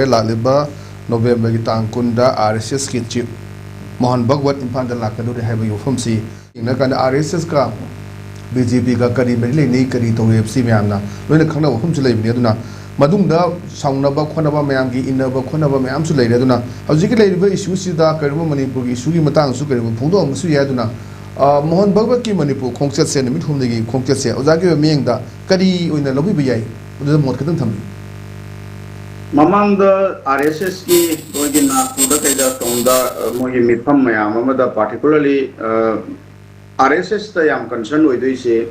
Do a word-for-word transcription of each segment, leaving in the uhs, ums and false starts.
ꯂꯥꯛꯂꯤꯕ ꯅꯣꯕꯦꯝꯕꯔꯒꯤ ꯇꯥꯡ ꯀꯨꯟꯗ ꯑꯥꯔ ꯑꯦꯁ ꯑꯦꯁꯀꯤ ꯆꯤꯐ ꯃꯣꯍꯟ ꯚꯒꯋꯠ ꯏꯝꯐꯥꯜꯗ ꯂꯥꯛꯀꯗꯧꯔꯤ ꯍꯥꯏꯕꯒꯤ ꯋꯥꯐꯝꯁꯤ ꯌꯦꯡꯅꯀꯥꯟꯗ, ꯑꯥꯔ ꯑꯦꯁ ꯑꯦꯁꯀ ꯕꯤ ꯖꯦ ꯄꯤꯒ ꯀꯔꯤ ꯃꯔꯤ ꯂꯩꯅꯩ, ꯀꯔꯤ ꯇꯧꯏ ꯍꯥꯏꯕꯁꯤ ꯃꯌꯥꯝꯅ ꯂꯣꯏꯅ ꯈꯪꯅꯕ ꯋꯥꯐꯝꯁꯨ ꯂꯩꯕꯅꯤ꯫ ꯑꯗꯨꯅ ꯃꯗꯨꯡꯗ ꯁꯥꯎꯅꯕ ꯈꯣꯠꯅꯕ, ꯃꯌꯥꯝꯒꯤ ꯏꯟꯅꯕ ꯈꯣꯠꯅꯕ ꯃꯌꯥꯝꯁꯨ ꯂꯩꯔꯦ꯫ ꯑꯗꯨꯅ ꯍꯧꯖꯤꯛꯀꯤ ꯂꯩꯔꯤꯕ ꯏꯁꯨꯁꯤꯗ ꯀꯔꯤꯒꯨꯝꯕ ꯃꯅꯤꯄꯨꯔꯒꯤ ꯏꯁꯨꯒꯤ ꯃꯇꯥꯡꯗꯁꯨ ꯀꯔꯤꯒꯨꯝꯕ ꯐꯣꯡꯗꯣꯛꯑꯝꯕꯁꯨ ꯌꯥꯏ꯫ ꯑꯗꯨꯅ, ꯑ, ꯃꯣꯍꯟ ꯚꯒꯋꯠꯀꯤ ꯃꯅꯤꯄꯨꯔ ꯈꯣꯡꯆꯠꯁꯦ, ꯅꯨꯃꯤꯠ ꯍꯨꯝꯅꯤꯒꯤ ꯈꯣꯡꯆꯠꯁꯦ ꯑꯣꯖꯥꯒꯤ ꯑꯣꯏꯕ ꯃꯤꯠꯌꯦꯡꯗ ꯀꯔꯤ ꯑꯣꯏꯅ ꯂꯧꯕꯤꯕ ꯌꯥꯏ? ꯑꯗꯨꯗ ꯃꯣꯠ ꯈꯤꯇꯪ ꯊꯝꯕꯤꯌꯨ꯫ ꯃꯃꯥꯡꯗ ꯑꯥꯔ ꯑꯦꯁ ꯑꯦꯁꯀꯤ ꯃꯣꯏꯒꯤ ꯅꯥꯒꯄꯨꯔꯗ ꯀꯩꯗ ꯇꯧꯕꯗ, ꯑ, ꯃꯣꯏꯒꯤ ꯃꯤꯐꯝ ꯃꯌꯥꯝ ꯑꯃꯗ, particularly, ꯑ, ꯑꯥꯔ ꯑꯦꯁ ꯑꯦꯁꯇ ꯌꯥꯝ concern ꯑꯣꯏꯗꯣꯏꯁꯦ,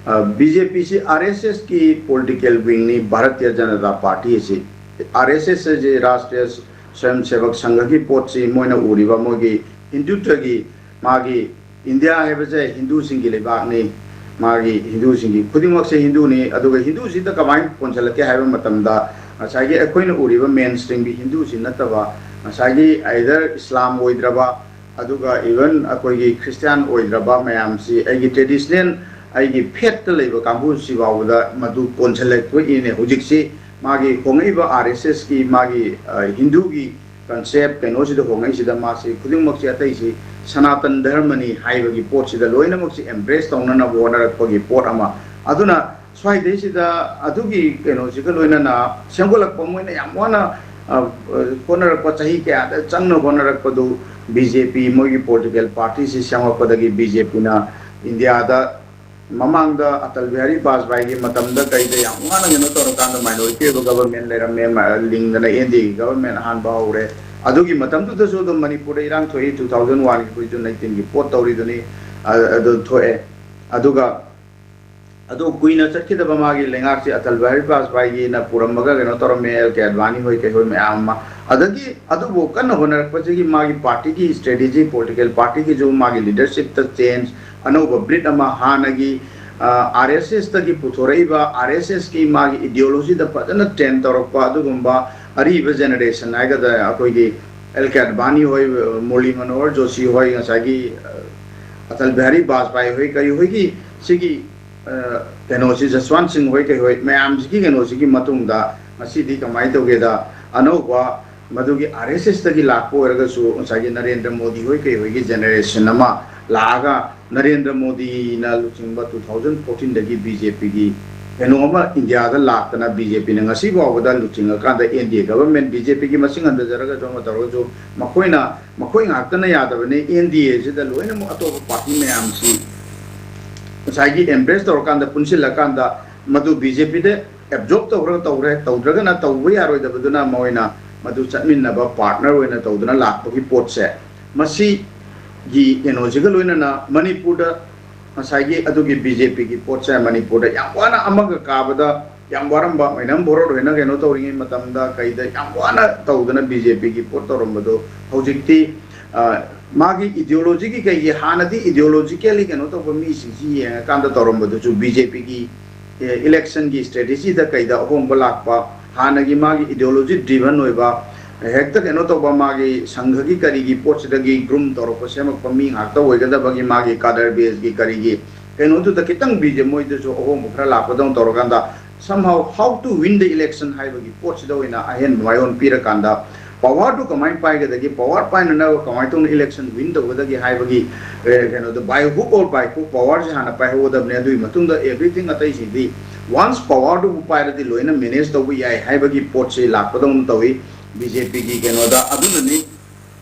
ꯑ, ꯕꯤ ꯖꯦ ꯄꯤꯁꯤ ꯑꯥꯔ ꯑꯦꯁ ꯑꯦꯁꯀꯤ political wingꯅꯤ, ꯚꯥꯔꯇꯤꯌ ꯖꯅꯇꯥ ꯄꯥꯔꯇꯤ ꯑꯁꯤ꯫ ꯑꯥꯔ ꯑꯦꯁ ꯑꯦꯁ ꯑꯁꯤ ꯔꯥꯁꯇ꯭ꯔꯤꯌ ꯁ꯭ꯋꯌꯝꯁꯦꯕꯛ ꯁꯪꯘꯒꯤ ꯄꯣꯠꯁꯤ ꯃꯣꯏꯅ ꯎꯔꯤꯕ ꯃꯣꯏꯒꯤ ꯍꯤꯟꯗꯨꯇ꯭ꯋꯒꯤ, ꯃꯥꯒꯤ ꯏꯟꯗꯤꯌꯥ ꯍꯥꯏꯕꯁꯦ ꯍꯤꯟꯗꯨꯁꯤꯡꯒꯤ ꯂꯩꯕꯥꯛꯅꯤ, ꯃꯥꯒꯤ ꯍꯤꯟꯗꯨꯁꯤꯡꯒꯤ ꯈꯨꯗꯤꯡꯃꯛꯁꯦ ꯍꯤꯟꯗꯨꯅꯤ꯫ ꯑꯗꯨꯒ ꯍꯤꯟꯗꯨꯁꯤꯗ ꯀꯃꯥꯏꯅ ꯀꯣꯟꯁꯤꯜꯂꯛꯀꯦ ꯍꯥꯏꯕ ꯃꯇꯝꯗ, ꯉꯁꯥꯏꯒꯤ ꯑꯩꯈꯣꯏꯅ ꯎꯔꯤꯕ mainstreamꯒꯤ ꯍꯤꯟꯗꯨꯁꯤ ꯅꯠꯇꯕ, ꯉꯁꯥꯏꯒꯤ either ꯏꯁꯂꯥꯝ ꯑꯣꯏꯗ꯭ꯔꯕ, ꯑꯗꯨꯒ even ꯑꯩꯈꯣꯏꯒꯤ ꯈ꯭ꯔꯤꯁꯇꯤꯌꯥꯟ ꯑꯣꯏꯗ꯭ꯔꯕ ꯃꯌꯥꯝꯁꯤ ꯑꯩꯒꯤ traditional, ꯑꯩꯒꯤ faithꯇ ꯂꯩꯕ ꯀꯥꯡꯕꯨꯁꯤ ꯐꯥꯎꯕꯗ ꯃꯗꯨ ꯀꯣꯟꯁꯤꯜꯂꯛꯄꯒꯤꯅꯦ ꯍꯧꯖꯤꯛꯁꯤ ꯃꯥꯒꯤ ꯍꯣꯡꯉꯛꯏꯕ ꯑꯥꯔ ꯑꯦꯁ ꯑꯦꯁꯀꯤ ꯃꯥꯒꯤ, ꯑ, ꯍꯤꯟꯗꯨꯒꯤ concept ꯀꯩꯅꯣꯁꯤꯗ ꯍꯣꯡꯉꯛꯏꯁꯤꯗ ꯃꯥꯁꯤ ꯈꯨꯗꯤꯡꯃꯛꯁꯤ ꯑꯇꯩꯁꯤ ꯁꯅꯥꯇꯟ ꯙꯔꯃꯅꯤ ꯍꯥꯏꯕꯒꯤ ꯄꯣꯠꯁꯤꯗ ꯂꯣꯏꯅꯃꯛꯁꯤ embrace ꯇꯧꯅꯅꯕ ꯍꯣꯠꯅꯔꯛꯄꯒꯤ ꯄꯣꯠ ꯑꯃ꯫ ꯑꯗꯨꯅ ꯁ꯭ꯋꯥꯏꯗꯩꯁꯤꯗ ꯑꯗꯨꯒꯤ ꯀꯩꯅꯣꯁꯤꯒ ꯂꯣꯏꯅꯅ ꯁꯦꯝꯒꯠꯂꯛꯄ ꯃꯣꯏꯅ ꯌꯥꯝ ꯋꯥꯅ, ꯑ, ꯑ, ꯍꯣꯠꯅꯔꯛꯄ, ꯆꯍꯤ ꯀꯌꯥꯗ ꯆꯪꯅ ꯍꯣꯠꯅꯔꯛꯄꯗꯨ ꯕꯤ ꯖꯦ ꯄꯤ ꯃꯣꯏꯒꯤ political partyꯁꯤ ꯁꯦꯝꯃꯛꯄꯗꯒꯤ ꯕꯤ ꯖꯦ ꯄꯤꯅ ꯏꯟꯗꯤꯌꯥꯗ ꯃꯃꯥꯡꯗ ꯑꯇꯜ ꯕꯤꯍꯥꯔꯤ ꯕꯥꯖꯄꯥꯏꯒꯤ ꯃꯇꯝꯗ ꯀꯩꯗ ꯌꯥꯝ ꯋꯥꯅ ꯀꯩꯅꯣ ꯇꯧꯔꯀꯥꯟꯗ minority ꯑꯣꯏꯕ government ꯂꯩꯔꯝꯃꯦ, ꯃ-, ꯂꯤꯡꯗꯅ ꯑꯦꯟ ꯗꯤ ꯑꯦꯒꯤ government ꯑꯍꯥꯟꯕ ꯍꯧꯔꯦ꯫ ꯑꯗꯨꯒꯤ ꯃꯇꯝꯗꯨꯗꯁꯨ ꯑꯗꯨꯝ ꯃꯅꯤꯄꯨꯔꯗ ꯏꯔꯥꯡ ꯊꯣꯛꯏ, two thousand oneꯒꯤ ꯑꯩꯈꯣꯏ June nineteenꯒꯤ ꯄꯣꯠ ꯇꯧꯔꯤꯗꯨꯅꯤ, ꯑ-, ꯑꯗꯨ ꯊꯣꯛꯑꯦ꯫ ꯑꯗꯨꯒ ꯑꯗꯨ ꯀꯨꯏꯅ ꯆꯠꯈꯤꯗꯕ ꯃꯥꯒꯤ ꯂꯩꯉꯥꯛꯁꯤ ꯑꯇꯜ ꯕꯤꯍꯥꯔꯤ ꯕꯥꯖꯄꯥꯏꯒꯤꯅ ꯄꯨꯔꯝꯃꯒ ꯀꯩꯅꯣ ꯇꯧꯔꯝꯃꯦ, ꯑꯦꯜ ꯀꯦ ꯑꯗꯚꯥꯅꯤ ꯍꯣꯏ ꯀꯩꯍꯣꯏ ꯃꯌꯥꯝ ꯑꯃ꯫ ꯑꯗꯒꯤ ꯑꯗꯨꯕꯨ ꯀꯟꯅ ꯍꯣꯠꯅꯔꯛꯄꯁꯤꯒꯤ ꯃꯥꯒꯤ partyꯒꯤ strategy, political partyꯒꯤꯁꯨ ꯃꯥꯒꯤ leadershipꯇ change, ꯑꯅꯧꯕ breed ꯑꯃ, ꯍꯥꯟꯅꯒꯤ, ꯑ, ꯑꯥꯔ ꯑꯦꯁ ꯑꯦꯁꯇꯒꯤ ꯄꯨꯊꯣꯔꯛꯏꯕ, ꯑꯥꯔ ꯑꯦꯁ ꯑꯦꯁꯀꯤ ꯃꯥꯒꯤ ideologyꯗ ꯐꯖꯅ train ꯇꯧꯔꯛꯄ ꯑꯗꯨꯒꯨꯝꯕ ꯑꯔꯤꯕ generation ꯍꯥꯏꯒꯗ꯭ꯔꯥ, ꯑꯩꯈꯣꯏꯒꯤ ꯑꯦꯜ ꯀꯦ ꯑꯗꯚꯥꯅꯤ ꯍꯣꯏ, ꯃꯨꯔꯂꯤ ꯃꯅꯣꯍꯔ ꯖꯣꯁꯤ ꯍꯣꯏ, ꯉꯁꯥꯏꯒꯤ, ꯑ, ꯑꯇꯜ ꯕꯤꯍꯥꯔꯤ ꯕꯥꯖꯄꯥꯏ ꯍꯣꯏ, ꯀꯔꯤ ꯍꯣꯏꯒꯤ ꯁꯤꯒꯤ, ꯑ, ꯀꯩꯅꯣꯁꯤ, ꯖꯁꯋꯥꯟ ꯁꯤꯡ ꯍꯣꯏ, ꯀꯩ ꯍꯣꯏ, ꯃꯌꯥꯝꯁꯤꯒꯤ ꯀꯩꯅꯣꯁꯤꯒꯤ ꯃꯇꯨꯡꯗ ꯉꯁꯤꯗꯤ ꯀꯃꯥꯏꯅ ꯇꯧꯒꯦꯗ, ꯑꯅꯧꯕ ꯃꯗꯨꯒꯤ ꯑꯥꯔ ꯑꯦꯁ ꯑꯦꯁꯇꯒꯤ ꯂꯥꯛꯄ ꯑꯣꯏꯔꯒꯁꯨ, ꯉꯁꯥꯏꯒꯤ ꯅꯔꯦꯟꯗ꯭ꯔ ꯃꯣꯗꯤ ꯍꯣꯏ ꯀꯩ ꯍꯣꯏꯒꯤ ꯖꯦꯅꯦꯔꯦꯁꯟ ꯑꯃ ꯂꯥꯛꯑꯒ, ꯅꯔꯦꯟꯗ꯭ꯔ ꯃꯣꯗꯤꯅ ꯂꯨꯆꯤꯡꯕ ꯇꯨ ꯊꯥꯎꯖꯟ ꯐꯣꯔꯇꯤꯟꯗꯒꯤ ꯕꯤ ꯖꯦ ꯄꯤꯒꯤ ꯀꯩꯅꯣ ꯑꯃ ꯏꯟꯗꯤꯌꯥꯗ ꯂꯥꯛꯇꯅ, ꯕꯤ ꯖꯦ ꯄꯤꯅ ꯉꯁꯤ ꯐꯥꯎꯕꯗ ꯂꯨꯆꯤꯡꯉꯀꯥꯟꯗ ꯑꯦꯟ ꯗꯤ ꯑꯦ ꯒꯚꯔꯟꯃꯦꯟ, ꯕꯤ ꯖꯦ ꯄꯤꯒꯤ ꯃꯁꯤꯡ ꯍꯟꯊꯖꯔꯒꯁꯨ ꯑꯃ ꯇꯧꯔꯒꯁꯨ, ꯃꯈꯣꯏꯅ, ꯃꯈꯣꯏ ꯉꯥꯛꯇꯅ ꯌꯥꯗꯕꯅꯤ, ꯑꯦꯟ ꯗꯤ ꯑꯦꯁꯤꯗ ꯂꯣꯏꯅꯃꯛ ꯑꯇꯣꯞꯄ ꯄꯥꯔꯇꯤ ꯃꯌꯥꯝꯁꯤ ꯉꯁꯥꯏꯒꯤ ꯑꯦꯝꯕ꯭ꯔꯦꯁ ꯇꯧꯔꯀꯥꯟꯗ, ꯄꯨꯟꯁꯤꯜꯂꯀꯥꯟꯗ, ꯃꯗꯨ ꯕꯤ ꯖꯦ ꯄꯤꯗ ꯑꯦꯕꯖꯣꯔꯕ ꯇꯧꯈ꯭ꯔꯒ ꯇꯧꯈ꯭ꯔꯦ, ꯇꯧꯗ꯭ꯔꯒꯅ ꯇꯧꯕ ꯌꯥꯔꯣꯏꯗꯕꯗꯨꯅ ꯃꯣꯏꯅ ꯃꯗꯨ ꯆꯠꯃꯤꯟꯅꯕ ꯄꯥꯔꯠꯅꯔ ꯑꯣꯏꯅ ꯇꯧꯗꯨꯅ ꯂꯥꯛꯄꯒꯤ ꯄꯣꯠꯁꯦ, ꯃꯁꯤꯒꯤ ꯀꯩꯅꯣꯁꯤꯒ ꯂꯣꯏꯅꯅ ꯃꯅꯤꯄꯨꯔꯗ ꯉꯁꯥꯏꯒꯤ ꯑꯗꯨꯒꯤ ꯕꯤ ꯖꯦ ꯄꯤꯒꯤ ꯄꯣꯠꯁꯦ ꯃꯅꯤꯄꯨꯔꯗ ꯌꯥꯝ ꯋꯥꯅ ꯑꯃꯒ ꯀꯥꯕꯗ ꯌꯥꯝ ꯋꯥꯔꯝꯕ, ꯃꯩꯅꯝ ꯕꯣꯔꯣꯠ ꯍꯣꯏꯅ ꯀꯩꯅꯣ ꯇꯧꯔꯤꯉꯩ ꯃꯇꯝꯗ ꯀꯩꯗ ꯌꯥꯝ ꯋꯥꯅ ꯇꯧꯗꯅ ꯕꯤ ꯖꯦ ꯄꯤꯒꯤ ꯄꯣꯠ ꯇꯧꯔꯝꯕꯗꯣ ꯍꯧꯖꯤꯛꯇꯤ, ꯑ, ꯃꯥꯒꯤ ꯏꯗꯤꯑꯣꯂꯣꯖꯤꯒꯤ ꯀꯩꯒꯤ, ꯍꯥꯟꯅꯗꯤ ꯏꯗꯤꯑꯣꯂꯣꯖꯤꯀꯦꯜꯂꯤ ꯀꯩꯅꯣ ꯇꯧꯕ ꯃꯤꯁꯤꯡꯁꯤ ꯌꯦꯡꯉꯀꯥꯟꯗ ꯇꯧꯔꯝꯕꯗꯨꯁꯨ ꯕꯤ ꯖꯦ ꯄꯤꯒꯤ ꯏꯂꯦꯛꯁꯟꯒꯤ ꯁ꯭ꯇ꯭ꯔꯦꯇꯦꯖꯤꯗ ꯀꯩꯗ ꯑꯍꯣꯡꯕ ꯂꯥꯛꯄ, ꯍꯥꯟꯅꯒꯤ ꯃꯥꯒꯤ ꯏꯗꯤꯑꯣꯂꯣꯖꯤ ꯗ꯭ꯔꯤꯚꯟ ꯑꯣꯏꯕ, ꯍꯦꯛꯇ ꯀꯩꯅꯣ ꯇꯧꯕ, ꯃꯥꯒꯤ ꯁꯪꯘꯒꯤ ꯀꯔꯤꯒꯤ ꯄꯣꯠꯁꯤꯗꯒꯤ ꯒ꯭ꯔꯨꯝ ꯇꯧꯔꯛꯄ, ꯁꯦꯝꯃꯛꯄ ꯃꯤ ꯉꯥꯛꯇ ꯑꯣꯏꯒꯗꯕꯒꯤ ꯃꯥꯒꯤ ꯀꯥꯗꯔ ꯕꯦꯁꯀꯤ ꯀꯔꯤꯒꯤ ꯀꯩꯅꯣꯗꯨꯗ ꯈꯤꯇꯪ ꯕꯤ ꯖꯦ ꯃꯣꯏꯗꯁꯨ ꯑꯍꯣꯡꯕ ꯈꯔ ꯂꯥꯛꯄꯗꯧꯅ ꯇꯧꯔꯀꯥꯟꯗ, somehow how to win the election ꯍꯥꯏꯕꯒꯤ ꯄꯣꯠꯁꯤꯗ ꯑꯣꯏꯅ ꯑꯍꯦꯟꯕ ꯃꯥꯏꯑꯣꯟ ꯄꯤꯔꯀꯥꯟꯗ, ꯄꯋꯥꯔꯗꯨ ꯀꯃꯥꯏꯅ ꯄꯥꯏꯒꯗꯒꯦ, ꯄꯋꯥꯔ ꯄꯥꯏꯅꯅꯕ ꯀꯃꯥꯏꯅ ꯇꯧꯅ ꯏꯂꯦꯛꯁꯟ ꯋꯤꯟ ꯇꯧꯒꯗꯒꯦ ꯍꯥꯏꯕꯒꯤ, ꯑꯦ, ꯀꯩꯅꯣꯗꯣ, by hook or by crook ꯄꯋꯥꯔꯁꯦ ꯍꯥꯟꯅ ꯄꯥꯏꯍꯧꯒꯗꯕꯅꯦ꯫ ꯑꯗꯨꯒꯤ ꯃꯇꯨꯡꯗ ꯑꯦꯚ꯭ꯔꯤꯊꯤꯡ ꯑꯇꯩꯁꯤꯗꯤ, ꯋꯥꯟꯁ ꯄꯋꯥꯔꯗꯨꯕꯨ ꯄꯥꯏꯔꯗꯤ ꯂꯣꯏꯅ ꯃꯦꯅꯦꯖ ꯇꯧꯕ ꯌꯥꯏ ꯍꯥꯏꯕꯒꯤ ꯄꯣꯠꯁꯦ ꯂꯥꯛꯄꯗꯧꯅ ꯇꯧꯏ ꯕꯤ ꯖꯦ ꯄꯤꯒꯤ ꯀꯩꯅꯣꯗ꯫ ꯑꯗꯨꯅꯅꯤ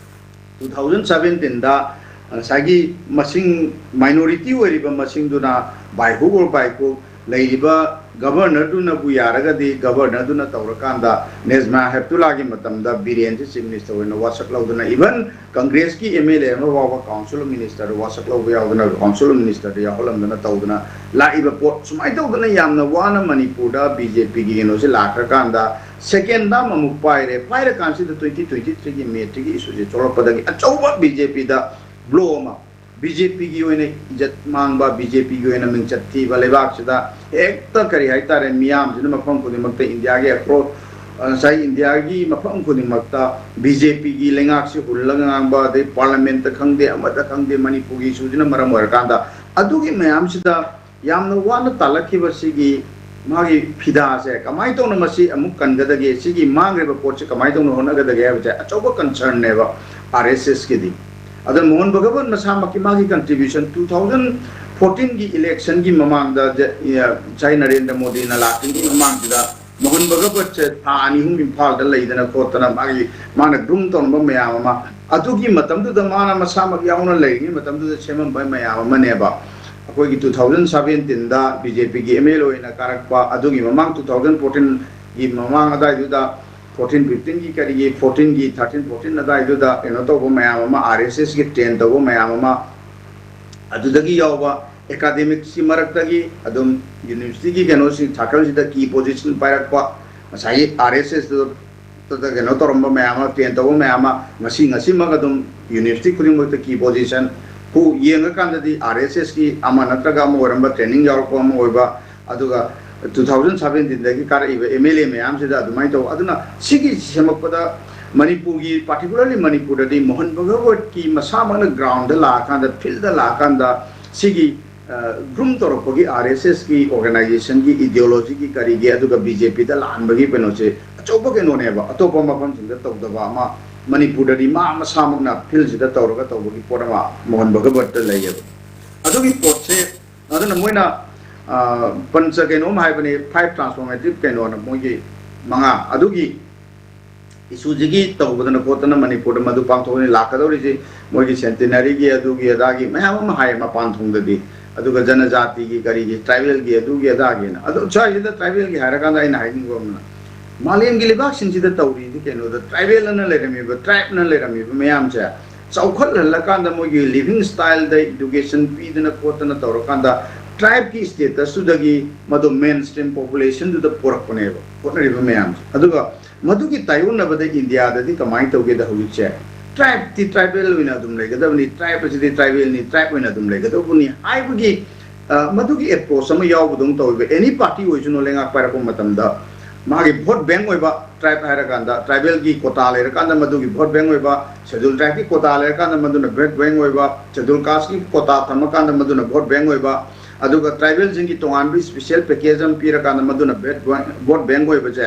ꯇꯨ ꯊꯥꯎꯖꯟ ꯁꯕꯦꯟꯇꯤꯟꯗ ꯉꯁꯥꯏꯒꯤ ꯃꯁꯤꯡ, ꯃꯥꯏꯅꯣꯔꯤꯇꯤ ꯑꯣꯏꯔꯤꯕ ꯃꯁꯤꯡꯗꯨꯅ by hook or by crook ꯂꯩꯔꯤꯕ ꯒꯕꯔꯅꯔꯗꯨꯅꯕꯨ ꯌꯥꯔꯒꯗꯤ, ꯒꯕꯔꯅꯔꯗꯨꯅ ꯇꯧꯔꯀꯥꯟꯗ ꯅꯦꯖꯃꯥ ꯍꯦꯞꯇꯨꯂꯥꯒꯤ ꯃꯇꯝꯗ ꯕꯤꯔꯦꯟꯁꯤ ꯆꯤꯐ ꯃꯤꯅꯤꯁꯇꯔ ꯑꯣꯏꯅ ꯋꯥꯁꯛ ꯂꯧꯗꯨꯅ, ꯏꯚꯟ ꯀꯪꯒ꯭ꯔꯦꯁꯀꯤ ꯑꯦꯝ ꯑꯦꯜ ꯑꯦ ꯑꯃ ꯐꯥꯎꯕ ꯀꯥꯎꯟꯁꯤꯜ ꯑꯣꯐ ꯃꯤꯅꯤꯁꯇꯔꯗ ꯋꯥꯁꯛ ꯂꯧꯕ ꯌꯥꯎꯗꯅ, ꯀꯥꯎꯟꯁꯤꯜ ꯑꯣꯐ ꯃꯤꯅꯤꯁꯇꯔꯗ ꯌꯥꯎꯍꯜꯂꯝꯗꯅ ꯇꯧꯗꯅ ꯂꯥꯛꯏꯕ ꯄꯣꯠ, ꯁꯨꯃꯥꯏꯅ ꯇꯧꯗꯅ ꯌꯥꯝꯅ ꯋꯥꯅ ꯃꯅꯤꯄꯨꯔꯗ ꯕꯤ ꯖꯦ ꯄꯤꯒꯤ ꯀꯩꯅꯣꯁꯦ ꯂꯥꯛꯈ꯭ꯔꯀꯥꯟꯗ, ꯁꯦꯀꯦꯟ ꯇꯥꯔꯝ ꯑꯃꯨꯛ ꯄꯥꯏꯔꯦ꯫ ꯄꯥꯏꯔꯀꯥꯟꯁꯤꯗ ꯇ꯭ꯋꯦꯟꯇꯤ ꯇ꯭ꯋꯦꯟꯇꯤ ꯊ꯭ꯔꯤꯒꯤ ꯃꯦꯠꯁꯤꯒꯤ ꯏꯁꯨꯁꯦ ꯊꯣꯛꯂꯛꯄꯗꯒꯤ ꯑꯆꯧꯕ ꯕꯤ ꯖꯦ ꯄꯤꯗ ꯕ꯭ꯂꯣ ꯑꯃ, ꯕꯤ ꯖꯦ ꯄꯤꯒꯤ ꯑꯣꯏꯅ ꯏꯖꯠ ꯃꯥꯡꯕ, ꯕꯤ ꯖꯦ ꯄꯤꯒꯤ ꯑꯣꯏꯅ ꯃꯤꯡꯆꯠ ꯊꯤꯕ, ꯂꯩꯕꯥꯛꯁꯤꯗ ꯍꯦꯛꯇ ꯀꯔꯤ ꯍꯥꯏꯇꯥꯔꯦ, ꯃꯤꯌꯥꯝꯁꯤꯅ ꯃꯐꯝ ꯈꯨꯗꯤꯡꯃꯛꯇ ꯏꯟꯗꯤꯌꯥꯒꯤ ꯑꯦꯀ꯭ꯔꯣ-, ꯉꯁꯥꯏ ꯏꯟꯗꯤꯌꯥꯒꯤ ꯃꯐꯝ ꯈꯨꯗꯤꯡꯃꯛꯇ ꯕꯤ ꯖꯦ ꯄꯤꯒꯤ ꯂꯩꯉꯥꯛꯁꯤ ꯍꯨꯜꯂꯒ ꯉꯥꯡꯕ, ꯑꯗꯩ ꯄꯥꯔꯂꯤꯌꯥꯃꯦꯟꯠꯇ ꯈꯪꯗꯦ, ꯑꯃꯗ ꯈꯪꯗꯦ, ꯃꯅꯤꯄꯨꯔꯒꯤ ꯏꯁꯨꯁꯤꯅ ꯃꯔꯝ ꯑꯣꯏꯔꯀꯥꯟꯗ ꯑꯗꯨꯒꯤ ꯃꯌꯥꯝꯁꯤꯗ ꯌꯥꯝꯅ ꯋꯥꯅ ꯇꯥꯜꯂꯛꯈꯤꯕ ꯁꯤꯒꯤ ꯃꯥꯒꯤ ꯐꯤꯗꯥꯁꯦ ꯀꯃꯥꯏꯅ ꯇꯧꯅ ꯃꯁꯤ ꯑꯃꯨꯛ ꯀꯟꯒꯗꯒꯦ, ꯁꯤꯒꯤ ꯃꯥꯡꯈ꯭ꯔꯤꯕ ꯄꯣꯠꯁꯤ ꯀꯃꯥꯏꯅ ꯇꯧꯅ ꯍꯣꯠꯅꯒꯗꯒꯦ ꯍꯥꯏꯕꯁꯦ ꯑꯆꯧꯕ ꯀꯟꯁꯔꯟꯅꯦꯕ ꯑꯥꯔ ꯑꯦꯁ ꯑꯦꯁꯀꯤꯗꯤ꯫ ꯑꯗꯣ ꯃꯣꯍꯟ ꯚꯒꯕꯠ ꯃꯁꯥꯃꯛꯀꯤ ꯃꯥꯒꯤ ꯀꯟꯇ꯭ꯔꯤꯕ꯭ꯌꯨꯁꯟ ꯇꯨ ꯊꯥꯎꯖꯟ ꯐꯣꯔꯇꯤꯟꯒꯤ ꯏꯂꯦꯛꯁꯟꯒꯤ ꯃꯃꯥꯡꯗ ꯖ-, ꯏ-, ꯁꯥꯏ ꯅꯔꯦꯟꯗ꯭ꯔ ꯃꯣꯗꯤꯅ ꯂꯥꯛꯇ꯭ꯔꯤꯉꯩ ꯃꯃꯥꯡꯁꯤꯗ ꯃꯣꯍꯟ ꯚꯒꯕꯠꯁꯦ ꯊꯥ ꯑꯅꯤ ꯑꯍꯨꯝ ꯏꯝꯐꯥꯜꯗ ꯂꯩꯗꯅ ꯈꯣꯠꯇꯅ ꯃꯥꯒꯤ, ꯃꯥꯅ ꯒ꯭ꯔꯨꯝ ꯇꯧꯔꯝꯕ ꯃꯌꯥꯝ ꯑꯃ, ꯑꯗꯨꯒꯤ ꯃꯇꯝꯗꯨꯗ ꯃꯥꯅ ꯃꯁꯥꯃꯛ ꯌꯥꯎꯅ ꯂꯩꯔꯤꯉꯩ ꯃꯇꯝꯗꯨꯗ ꯁꯦꯝꯃꯝꯕ ꯃꯌꯥꯝ ꯑꯃꯅꯦꯕ꯫ ꯑꯩꯈꯣꯏꯒꯤ ꯇꯨ ꯊꯥꯎꯖꯟ ꯁꯕꯦꯟꯇꯤꯟꯗ ꯕꯤ ꯖꯦ ꯄꯤꯒꯤ ꯑꯦꯝ ꯑꯦꯜ ꯑꯦ ꯑꯣꯏꯅ ꯀꯥꯔꯛꯄ, ꯑꯗꯨꯒꯤ ꯃꯃꯥꯡ ꯇꯨ ꯊꯥꯎꯖꯟ ꯐꯣꯔꯇꯤꯟꯒꯤ ꯃꯃꯥꯡ ꯑꯗꯥꯏꯗꯨꯗ, ꯐꯣꯔꯇꯤꯟ ꯐꯤꯐꯇꯤꯟꯒꯤ ꯀꯔꯤꯒꯤ, ꯐꯣꯔꯇꯤꯟꯒꯤ, ꯊꯥꯔꯇꯤꯟ ꯐꯣꯔꯇꯤꯟ ꯑꯗꯥꯏꯗꯨꯗ ꯀꯩꯅꯣ ꯇꯧꯕ ꯃꯌꯥꯝ ꯑꯃ, ꯑꯥꯔ ꯑꯦꯁ ꯑꯦꯁꯀꯤ ꯇ꯭ꯔꯦꯟ ꯇꯧꯕ ꯃꯌꯥꯝ ꯑꯃ, ꯑꯗꯨꯗꯒꯤ ꯌꯥꯎꯕ ꯑꯦꯀꯥꯗꯦꯃꯤꯛꯁꯀꯤ ꯃꯔꯛꯇꯒꯤ ꯑꯗꯨꯝ ꯌꯨꯅꯤꯚꯔꯁꯤꯇꯤꯒꯤ ꯀꯩꯅꯣꯁꯤꯡ ꯁꯥꯔꯀꯜꯁꯤꯗ ꯀꯤ ꯄꯣꯖꯤꯁꯟ ꯄꯥꯏꯔꯛꯄ, ꯉꯁꯥꯏꯒꯤ ꯑꯥꯔ ꯑꯦꯁ ꯑꯦꯁꯇꯨꯗ ꯀꯩꯅꯣ ꯇꯧꯔꯝꯕ ꯃꯌꯥꯝ ꯑꯃ, ꯇ꯭ꯔꯦꯟ ꯇꯧꯕ ꯃꯌꯥꯝ ꯑꯃ, ꯉꯁꯤ ꯉꯁꯤꯃꯛ ꯑꯗꯨꯝ ꯌꯨꯅꯤꯚꯔꯁꯤꯇꯤ ꯈꯨꯗꯤꯡꯃꯛꯇ ꯀꯤ ꯄꯣꯖꯤꯁꯟ ꯍꯨ ꯌꯦꯡꯉꯀꯥꯟꯗꯗꯤ ꯑꯥꯔ ꯑꯦꯁ ꯑꯦꯁꯀꯤ ꯑꯃ ꯅꯠꯇ꯭ꯔꯒ ꯑꯃ ꯑꯣꯏꯔꯝꯕ, ꯇ꯭ꯔꯦꯅꯤꯡ ꯌꯥꯎꯔꯛꯄ ꯑꯃ ꯑꯣꯏꯕ, ꯑꯗꯨꯒ ꯇꯨ ꯊꯥꯎꯖꯟ ꯁꯕꯦꯟꯇꯤꯟꯗꯒꯤ ꯀꯥꯔꯛꯏꯕ ꯑꯦꯝ ꯑꯦꯜ ꯑꯦ ꯃꯌꯥꯝꯁꯤꯗ ꯑꯗꯨꯃꯥꯏꯅ ꯇꯧꯕ꯫ ꯑꯗꯨꯅ ꯁꯤꯒꯤ ꯁꯦꯝꯃꯛꯄꯗ ꯃꯅꯤꯄꯨꯔꯒꯤ, ꯄꯥꯔꯇꯤꯀꯨꯂꯔꯂꯤ ꯃꯅꯤꯄꯨꯔꯗꯗꯤ ꯃꯣꯍꯟ ꯚꯒꯋꯠꯀꯤ ꯃꯁꯥꯃꯛꯅ ꯒ꯭ꯔꯥꯎꯟꯗ ꯂꯥꯛꯑꯀꯥꯟꯗ, ꯐꯤꯜꯗ ꯂꯥꯛꯑꯀꯥꯟꯗ ꯁꯤꯒꯤ ꯒ꯭ꯔꯨꯝ ꯇꯧꯔꯛꯄꯒꯤ ꯑꯥꯔ ꯑꯦꯁ ꯑꯦꯁꯀꯤ ꯑꯣꯔꯒꯅꯥꯏꯖꯦꯁꯟꯒꯤ ꯏꯗꯤꯑꯣꯂꯣꯖꯤꯒꯤ ꯀꯔꯤꯒꯤ, ꯑꯗꯨꯒ ꯕꯤ ꯖꯦ ꯄꯤꯗ ꯂꯥꯟꯕꯒꯤ ꯀꯩꯅꯣꯁꯦ ꯑꯆꯧꯕ ꯀꯩꯅꯣꯅꯦꯕ, ꯑꯇꯣꯞꯄ ꯃꯐꯝꯁꯤꯡꯗ ꯇꯧꯗꯕ ꯑꯃ ꯃꯅꯤꯄꯨꯔꯗꯗꯤ ꯃꯥ ꯃꯁꯥꯃꯛꯅ ꯐꯤꯜꯁꯤꯗ ꯇꯧꯔꯒ ꯇꯧꯕꯒꯤ ꯄꯣꯠ ꯑꯃ ꯃꯣꯍꯟ ꯚꯒꯋꯠꯇ ꯂꯩꯌꯦꯕ꯫ ꯑꯗꯨꯒꯤ ꯄꯣꯠꯁꯦ ꯑꯗꯨꯅ ꯃꯣꯏꯅ, ꯑ, ꯄꯟꯆ ꯀꯩꯅꯣꯝ ꯍꯥꯏꯕꯅꯤ, ꯐꯥꯏꯚ ꯇ꯭ꯔꯥꯟꯁꯐꯣꯔꯃꯦꯇꯤꯚ ꯀꯩꯅꯣꯅ ꯃꯣꯏꯒꯤ ꯃꯉꯥ, ꯑꯗꯨꯒꯤ ꯏꯁꯨꯁꯤꯒꯤ ꯇꯧꯕꯗꯅ ꯈꯣꯠꯇꯅ ꯃꯅꯤꯄꯨꯔꯗ ꯃꯗꯨ ꯄꯥꯡꯊꯣꯛꯑꯅꯤ꯫ ꯂꯥꯛꯀꯗꯧꯔꯤꯁꯤ ꯃꯣꯏꯒꯤ ꯁꯦꯟꯇꯤꯅꯔꯤꯒꯤ, ꯑꯗꯨꯒꯤ ꯑꯗꯥꯒꯤ ꯃꯌꯥꯝ ꯑꯃ ꯍꯥꯏꯌꯦ ꯃꯄꯥꯟ ꯊꯣꯡꯗꯗꯤ, ꯑꯗꯨꯒ ꯖꯅꯖꯥꯇꯤꯒꯤ ꯀꯔꯤꯒꯤ, ꯇ꯭ꯔꯥꯏꯕꯦꯜꯒꯤ ꯑꯗꯨꯒꯤ ꯑꯗꯥꯒꯤꯅ꯫ ꯑꯗꯣ ꯁ꯭ꯋꯥꯏꯁꯤꯗ ꯇ꯭ꯔꯥꯏꯕꯦꯜꯒꯤ ꯍꯥꯏꯔꯀꯥꯟꯗ ꯑꯩꯅ ꯍꯥꯏꯅꯤꯡꯕ ꯑꯃꯅ, ꯃꯥꯂꯦꯝꯒꯤ ꯂꯩꯕꯥꯛꯁꯤꯡꯁꯤꯗ ꯇꯧꯔꯤꯗꯤ ꯀꯩꯅꯣꯗ ꯇ꯭ꯔꯥꯏꯕꯦꯜ ꯑꯅ ꯂꯩꯔꯝꯃꯤꯕ, ꯇ꯭ꯔꯥꯏꯕꯅ ꯂꯩꯔꯝꯃꯤꯕ ꯃꯌꯥꯝꯁꯦ ꯆꯥꯎꯈꯠꯍꯜꯂꯀꯥꯟꯗ ꯃꯣꯏꯒꯤ ꯂꯤꯚꯤꯡ ꯁ꯭ꯇꯥꯏꯜꯗ ꯏꯗꯨꯀꯦꯁꯟ ꯄꯤꯗꯅ ꯈꯣꯠꯇꯅ ꯇꯧꯔꯀꯥꯟꯗ ꯇ꯭ꯔꯥꯏꯕꯀꯤ ꯁ꯭ꯇꯦꯇꯁꯇꯨꯗꯒꯤ ꯃꯗꯨ ꯃꯦꯟ ꯁ꯭ꯇ꯭ꯔꯤꯝ ꯄꯣꯄꯨꯂꯦꯁꯟꯗꯨꯗ ꯄꯨꯔꯛꯄꯅꯦꯕ ꯍꯣꯠꯅꯔꯤꯕ ꯃꯌꯥꯝꯁꯦ꯫ ꯑꯗꯨꯒ ꯃꯗꯨꯒꯤ ꯇꯥꯏꯌꯣꯟꯅꯕꯗ ꯏꯟꯗꯤꯌꯥꯗꯗꯤ ꯀꯃꯥꯏꯅ ꯇꯧꯒꯦꯗ ꯍꯧꯖꯤꯛꯁꯦ ꯇ꯭ꯔꯥꯏꯕꯇꯤ ꯇ꯭ꯔꯥꯏꯕꯦꯜ ꯑꯣꯏꯅ ꯑꯗꯨꯝ ꯂꯩꯒꯗꯕꯅꯤ, ꯇ꯭ꯔꯥꯏꯕ ꯑꯁꯤꯗꯤ ꯇ꯭ꯔꯥꯏꯕꯦꯜꯅꯤ, ꯇ꯭ꯔꯥꯏꯕ ꯑꯣꯏꯅ ꯑꯗꯨꯝ ꯂꯩꯒꯗꯧꯕꯅꯤ ꯍꯥꯏꯕꯒꯤ, ꯑ, ꯃꯗꯨꯒꯤ ꯑꯦꯄ꯭ꯔꯣꯆ ꯑꯃ ꯌꯥꯎꯕꯗꯧꯅ ꯇꯧꯋꯦꯕ꯫ ꯑꯦꯅꯤ ꯄꯥꯔꯇꯤ ꯑꯣꯏꯁꯅꯨ ꯂꯩꯉꯥꯛ ꯄꯥꯏꯔꯛꯄ ꯃꯇꯝꯗ ꯃꯥꯒꯤ ꯚꯣꯠ ꯕꯦꯡ ꯑꯣꯏꯕ ꯇ꯭ꯔꯥꯏꯕ ꯍꯥꯏꯔꯀꯥꯟꯗ, ꯇ꯭ꯔꯥꯏꯕꯦꯜꯒꯤ ꯀꯣꯇꯥ ꯂꯩꯔꯀꯥꯟꯗ ꯃꯗꯨꯒꯤ ꯚꯣꯠ ꯕꯦꯡ ꯑꯣꯏꯕ, ꯁꯦꯗꯨꯜ ꯇ꯭ꯔꯥꯏꯕꯀꯤ ꯀꯣꯇꯥ ꯂꯩꯔꯀꯥꯟꯗ ꯃꯗꯨꯅ ꯚꯣꯠ ꯕꯦꯡ ꯑꯣꯏꯕ, ꯁꯦꯗꯨꯜ ꯀꯥꯁꯀꯤ ꯀꯣꯇꯥ ꯊꯝꯃꯀꯥꯟꯗ ꯃꯗꯨꯅ ꯚꯣꯠ ꯕꯦꯡ ꯑꯣꯏꯕ, ꯑꯗꯨꯒ ꯇ꯭ꯔꯥꯏꯕꯦꯜꯁꯤꯡꯒꯤ ꯇꯣꯉꯥꯟꯕ ꯏꯁꯄꯤꯁꯦꯜ ꯄꯦꯀꯦꯖ ꯑꯃ ꯄꯤꯔꯀꯥꯟꯗ ꯃꯗꯨꯅ ꯚꯣꯠ ꯕꯦꯡ ꯑꯣꯏꯕꯁꯦ,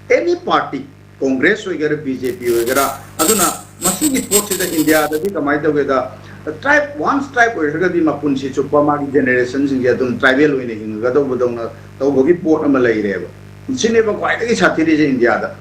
ꯑꯦꯅꯤ ꯄꯥꯔꯇꯤ, ꯀꯣꯡꯒ꯭ꯔꯦꯁ ꯑꯣꯏꯒꯦꯔꯥ, ꯕꯤ ꯖꯦ ꯄꯤ ꯑꯣꯏꯒꯦꯔꯥ, ꯑꯗꯨꯅ ꯃꯁꯤꯒꯤ ꯄꯣꯠꯁꯤꯗ ꯏꯟꯗꯤꯌꯥꯗꯗꯤ ꯀꯃꯥꯏꯅ ꯇꯧꯒꯦꯗ, ꯇ꯭ꯔꯥꯏꯕ, ꯋꯥꯟꯁ ꯇ꯭ꯔꯥꯏꯕ ꯑꯣꯏꯈ꯭ꯔꯒꯗꯤ ꯃꯄꯨꯟꯁꯤ ꯆꯨꯞꯄ ꯃꯥꯒꯤ ꯖꯦꯅꯦꯔꯦꯁꯟꯁꯤꯡꯁꯦ ꯑꯗꯨꯝ ꯇ꯭ꯔꯥꯏꯕꯦꯜ ꯑꯣꯏꯅ ꯍꯤꯡꯒꯗꯧꯕꯗꯧꯅ ꯇꯧꯕꯒꯤ ꯄꯣꯠ ꯑꯃ ꯂꯩꯔꯦꯕ꯫ ꯁꯤꯅꯦꯕ ꯈ꯭ꯋꯥꯏꯗꯒꯤ ꯁꯥꯊꯤꯔꯤꯁꯦ ꯏꯟꯗꯤꯌꯥꯗ꯫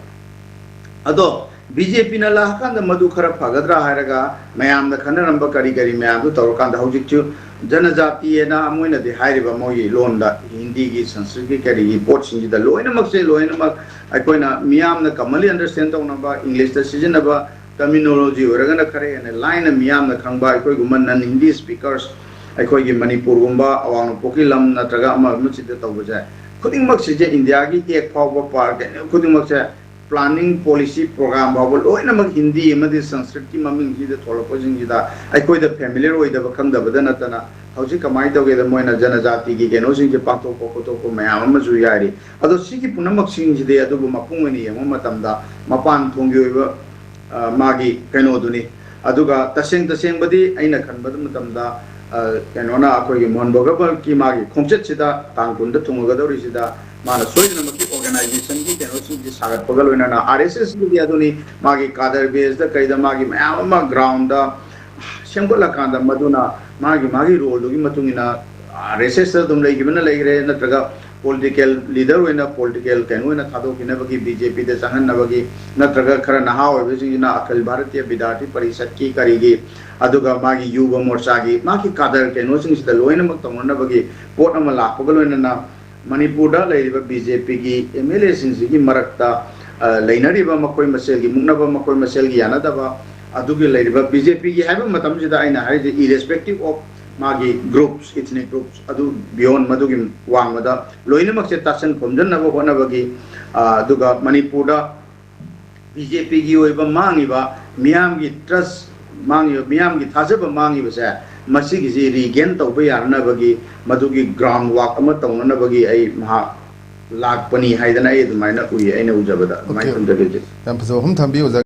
ꯑꯗꯣ ꯕꯤ ꯖꯦ ꯄꯤꯅ ꯂꯥꯛꯑꯀꯥꯟꯗ ꯃꯗꯨ ꯈꯔ ꯐꯒꯗ꯭ꯔꯥ ꯍꯥꯏꯔꯒ ꯃꯌꯥꯝꯅ ꯈꯟꯅꯔꯝꯕ ꯀꯔꯤ ꯀꯔꯤ ꯃꯌꯥꯝꯗꯨ ꯇꯧꯔꯀꯥꯟꯗ ꯍꯧꯖꯤꯛꯁꯨ ꯖꯅꯖꯥꯇꯤꯑꯅ ꯃꯣꯏꯅꯗꯤ ꯍꯥꯏꯔꯤꯕ ꯃꯣꯏꯒꯤ ꯂꯣꯟꯗ, ꯍꯤꯟꯗꯤꯒꯤ, ꯁꯪꯁꯀ꯭ꯔꯤꯠꯀꯤ, ꯀꯔꯤꯒꯤ ꯄꯣꯠꯁꯤꯡꯁꯤꯗ ꯂꯣꯏꯅꯃꯛꯁꯦ, ꯂꯣꯏꯅꯃꯛ ꯑꯩꯈꯣꯏꯅ ꯃꯤꯌꯥꯝꯅ ꯀꯃꯟꯂꯤ ꯑꯟꯗꯔꯁ꯭ꯇꯦꯟ ꯇꯧꯅꯕ, ꯏꯪꯂꯤꯁꯇ ꯁꯤꯖꯤꯟꯅꯕ ꯇꯔꯃꯤꯅꯣꯂꯣꯖꯤ ꯑꯣꯏꯔꯒꯅ ꯈꯔ ꯍꯦꯟꯅ ꯂꯥꯏꯅ ꯃꯤꯌꯥꯝꯅ ꯈꯪꯕ, ꯑꯩꯈꯣꯏꯒꯨꯝꯕ ꯅꯟ ꯍꯤꯟꯗꯤ ꯁ꯭ꯄꯤꯀꯔꯁ, ꯑꯩꯈꯣꯏꯒꯤ ꯃꯅꯤꯄꯨꯔꯒꯨꯝꯕ, ꯑꯋꯥꯡ ꯅꯣꯡꯄꯣꯛꯀꯤ ꯂꯝ ꯅꯠꯇ꯭ꯔꯒ ꯑꯃ ꯑꯃꯁꯤꯗ ꯇꯧꯕꯁꯦ, ꯈꯨꯗꯤꯡꯃꯛꯁꯤꯁꯦ ꯏꯟꯗꯤꯌꯥꯒꯤ ꯑꯦꯛ ꯐꯥꯎꯕ, ꯄꯥꯔ ꯀꯩꯅꯣ ꯈꯨꯗꯤꯡꯃꯛꯁꯦ, ꯄ꯭ꯂꯥꯅꯤꯡ, ꯄꯣꯂꯤꯁꯤ, ꯄ꯭ꯔꯣꯒ꯭ꯔꯥꯝ ꯐꯥꯎꯕ ꯂꯣꯏꯅꯃꯛ ꯍꯤꯟꯗꯤ ꯑꯃꯗꯤ ꯁꯪꯁꯀ꯭ꯔꯤꯠꯀꯤ ꯃꯃꯤꯡꯁꯤꯗ ꯊꯣꯛꯂꯛꯄꯁꯤꯡꯁꯤꯗ ꯑꯩꯈꯣꯏꯗ ꯐꯦꯃꯤꯂꯤꯌꯔ ꯑꯣꯏꯗꯕ, ꯈꯪꯗꯕꯗ ꯅꯠꯇꯅ, ꯍꯧꯖꯤꯛ ꯀꯃꯥꯏꯅ ꯇꯧꯒꯦꯗ, ꯃꯣꯏꯅ ꯖꯅꯖꯥꯇꯤꯒꯤ ꯀꯩꯅꯣꯁꯤꯡꯁꯦ ꯄꯥꯡꯊꯣꯛꯄ ꯈꯣꯠꯇꯣꯛꯄ ꯃꯌꯥꯝ ꯑꯃꯁꯨ ꯌꯥꯏꯔꯤ꯫ ꯑꯗꯣ ꯁꯤꯒꯤ ꯄꯨꯝꯅꯃꯛꯁꯤꯡꯁꯤꯗꯤ ꯑꯗꯨꯕꯨ ꯃꯄꯨꯡ ꯑꯣꯏꯅ ꯌꯦꯡꯕ ꯃꯇꯝꯗ ꯃꯄꯥꯟ ꯊꯣꯡꯒꯤ ꯑꯣꯏꯕ, ꯑ, ꯃꯥꯒꯤ ꯀꯩꯅꯣꯗꯨꯅꯤ꯫ ꯑꯗꯨꯒ ꯇꯁꯦꯡ ꯇꯁꯦꯡꯕꯗꯤ ꯑꯩꯅ ꯈꯟꯕꯗ ꯃꯇꯝꯗ, ꯑ, ꯀꯩꯅꯣꯅ, ꯑꯩꯈꯣꯏꯒꯤ ꯃꯣꯍꯟ ꯚꯒꯕꯠꯀꯤ ꯃꯥꯒꯤ ꯈꯣꯡꯆꯠꯁꯤꯗ, ꯇꯥꯡ ꯀꯨꯟꯗ ꯊꯨꯡꯉꯒꯗꯧꯔꯤꯁꯤꯗ, ꯃꯥꯅ ꯁꯣꯏꯗꯅꯃꯛꯀꯤ ꯑꯣꯔꯒꯅꯥꯏꯖꯦꯁꯟꯒꯤ ꯀꯩꯅꯣꯁꯤꯡꯁꯤ ꯁꯥꯒꯠꯄꯒ ꯂꯣꯏꯅꯅ, ꯑꯥꯔ ꯑꯦꯁ ꯑꯦꯁꯀꯤꯗꯤ ꯑꯗꯨꯅꯤ, ꯃꯥꯒꯤ ꯀꯥꯗꯔ ꯕꯦꯁꯇ ꯀꯩꯗ ꯃꯥꯒꯤ ꯃꯌꯥꯝ ꯑꯃ ꯒ꯭ꯔꯥꯎꯟꯗ ꯁꯦꯝꯒꯠꯂꯀꯥꯟꯗ, ꯃꯗꯨꯅ ꯃꯥꯒꯤ ꯃꯥꯒꯤ ꯔꯣꯜꯗꯨꯒꯤ ꯃꯇꯨꯡ ꯏꯟꯅ ꯑꯥꯔ ꯑꯦꯁ ꯑꯦꯁꯇ ꯑꯗꯨꯝ ꯂꯩꯈꯤꯕꯅ ꯂꯩꯈ꯭ꯔꯦ, ꯅꯠꯇ꯭ꯔꯒ ꯄꯣꯂꯤꯇꯤꯀꯦꯜ ꯂꯤꯗꯔ ꯑꯣꯏꯅ, ꯄꯣꯂꯤꯇꯤꯀꯦꯜ ꯀꯩꯅꯣ ꯑꯣꯏꯅ ꯊꯥꯗꯣꯛꯈꯤꯅꯕꯒꯤ, ꯕꯤ ꯖꯦ ꯄꯤꯗ ꯆꯪꯍꯟꯅꯕꯒꯤ, ꯅꯠꯇ꯭ꯔꯒ ꯈꯔ ꯅꯍꯥ ꯑꯣꯏꯕꯁꯤꯡꯁꯤꯅ ꯑꯈꯤꯜ ꯚꯥꯔꯇꯤꯌ ꯕꯤꯗ꯭ꯌꯥꯔꯊꯤ ꯄꯔꯤꯁꯠꯀꯤ ꯀꯔꯤꯒꯤ, ꯑꯗꯨꯒ ꯃꯥꯒꯤ ꯌꯨꯕ ꯃꯣꯔꯆꯥꯒꯤ, ꯃꯥꯒꯤ ꯀꯥꯗꯔ ꯀꯩꯅꯣꯁꯤꯡꯁꯤꯗ ꯂꯣꯏꯅꯃꯛ ꯇꯧꯅꯅꯕꯒꯤ ꯄꯣꯠ ꯑꯃ ꯂꯥꯛꯄꯒ ꯂꯣꯏꯅꯅ, ꯃꯅꯤꯄꯨꯔꯗ ꯂꯩꯔꯤꯕ ꯕꯤ ꯖꯦ ꯄꯤꯒꯤ ꯑꯦꯝ ꯑꯦꯜ ꯑꯦꯁꯤꯡꯁꯤꯒꯤ ꯃꯔꯛꯇ, ꯑ, ꯂꯩꯅꯔꯤꯕ ꯃꯈꯣꯏ ꯃꯁꯦꯜꯒꯤ ꯃꯨꯛꯅꯕ, ꯃꯈꯣꯏ ꯃꯁꯦꯜꯒꯤ ꯌꯥꯅꯗꯕ, ꯑꯗꯨꯒꯤ ꯂꯩꯔꯤꯕ ꯕꯤ ꯖꯦ ꯄꯤꯒꯤ ꯍꯥꯏꯕ ꯃꯇꯝꯁꯤꯗ ꯑꯩꯅ ꯍꯥꯏꯔꯤꯁꯦ, irrespective of ꯃꯥꯒꯤ ꯒ꯭ꯔꯨꯞꯁ, ꯏꯊꯅꯤꯛ ꯒ꯭ꯔꯨꯞꯁ, ꯑꯗꯨ ꯕꯤꯌꯣꯟ ꯃꯗꯨꯒꯤ ꯋꯥꯡꯃꯗ ꯂꯣꯏꯅꯃꯛꯁꯦ ꯇꯥꯁꯟ ꯈꯣꯝꯖꯟꯅꯕ ꯍꯣꯠꯅꯕꯒꯤ, ꯑ, ꯑꯗꯨꯒ ꯃꯅꯤꯄꯨꯔꯗ ꯕꯤ ꯖꯦ ꯄꯤꯒꯤ ꯑꯣꯏꯕ ꯃꯥꯡꯉꯤꯕ ꯃꯤꯌꯥꯝꯒꯤ ꯇ꯭ꯔꯁ ꯃꯥꯡꯉꯤꯕ, ꯃꯤꯌꯥꯝꯒꯤ ꯊꯥꯖꯕ ꯃꯥꯡꯉꯤꯕꯁꯦ, ꯃꯁꯤꯒꯤꯁꯤ ꯔꯤꯒꯦꯟ ꯇꯧꯕ ꯌꯥꯅꯅꯕꯒꯤ, ꯃꯗꯨꯒꯤ ꯒ꯭ꯔꯥꯎꯟ ꯋꯥꯛ ꯑꯃ ꯇꯧꯅꯅꯕꯒꯤ ꯑꯩ ꯃꯍꯥꯛ ꯂꯥꯛꯄꯅꯤ ꯍꯥꯏꯗꯅ ꯑꯩ ꯑꯗꯨꯃꯥꯏꯅ ꯎꯏ, ꯑꯩꯅ ꯎꯖꯕꯗ ꯑꯗꯨꯃꯥꯏꯅ ꯑꯣꯀꯦ꯫ ꯊꯝꯖꯒꯦ꯫ ꯌꯥꯝ ꯐꯖꯕ ꯋꯥꯐꯝ ꯊꯝꯕꯤ, ꯑꯣꯖꯥ꯫